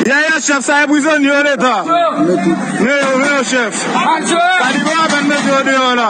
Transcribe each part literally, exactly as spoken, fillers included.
Yaya, chèf, sa e prizonye yo Leta. Men yo, men yo, chèf. Kalibo a pèn mete yo deyò la.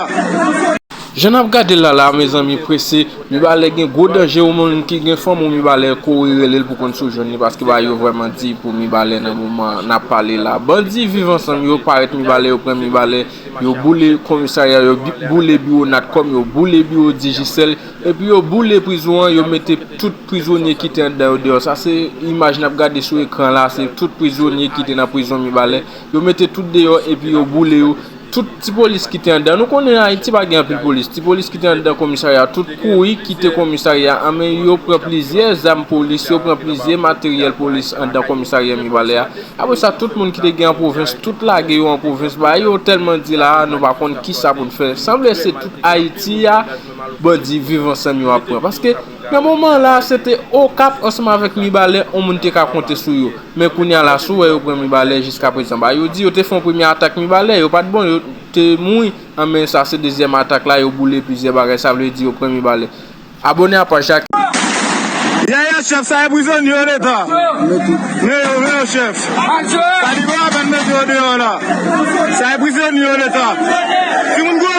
Jan n ap gade l la, la, mezanmi, prese, Mibalè gen gwo danje. Yon moun ki gen fanm ou Mibalè, kouri rele l pou konn si w jwenn li, paske bagay yo vrèman di pou Mibalè nan moman n ap pale la. Bandi Viv Ansanm yo parèt Mibalè, yo pran Mibalè, yo boule komisarya, yo bi- boule biwo Natcom, yo boule biwo Digicel, epi yo boule prizon an, yo mete tout prizonye ki te anndan yo deyò. Sa se imaj n ap gade sou ekran la, se tout prizonye ki te nan prizon Mibalè. Yo mete tout deyò, epi yo boule yo. Tout ti polis ki te anndan, nou konnen Ayiti pa gen anpil polis. Ti polis ki te anndan komisarya, tout kouri kite komisarya an, men yo pran plizyè zam polis, yo pran plizyè materyèl polis anndan komisarya Mibalè a. Apre sa, tout moun ki te gen an pwovens, tout lage yo an pwovens. Bagay yo tèlman di la a, nou pa konn kisa pou n fè. Sanble se tout Ayiti a, bandi Viv Ansanm yo ap pran. Paske nan moman la, se te Okap ansanm avèk Mibalè, yon moun te ka konte sou yo. Men kounye a la, si w wè yo pran Mibalè jiska prezan, ba yo di yo te fè yon premye atak Mibalè, yo pa t bon, yo te mouri. An, men sa se dezyèm atak la, yo boule plizyè bagay, sa vle di yo pran Mibalè. Abone a paj la. Yaya, chèf, sa e prizonye yo Leta. Men yo, men yo, chèf. Kalibo a pèn mete yo deyò la. Sa e prizonye yo Leta. Timoun gwo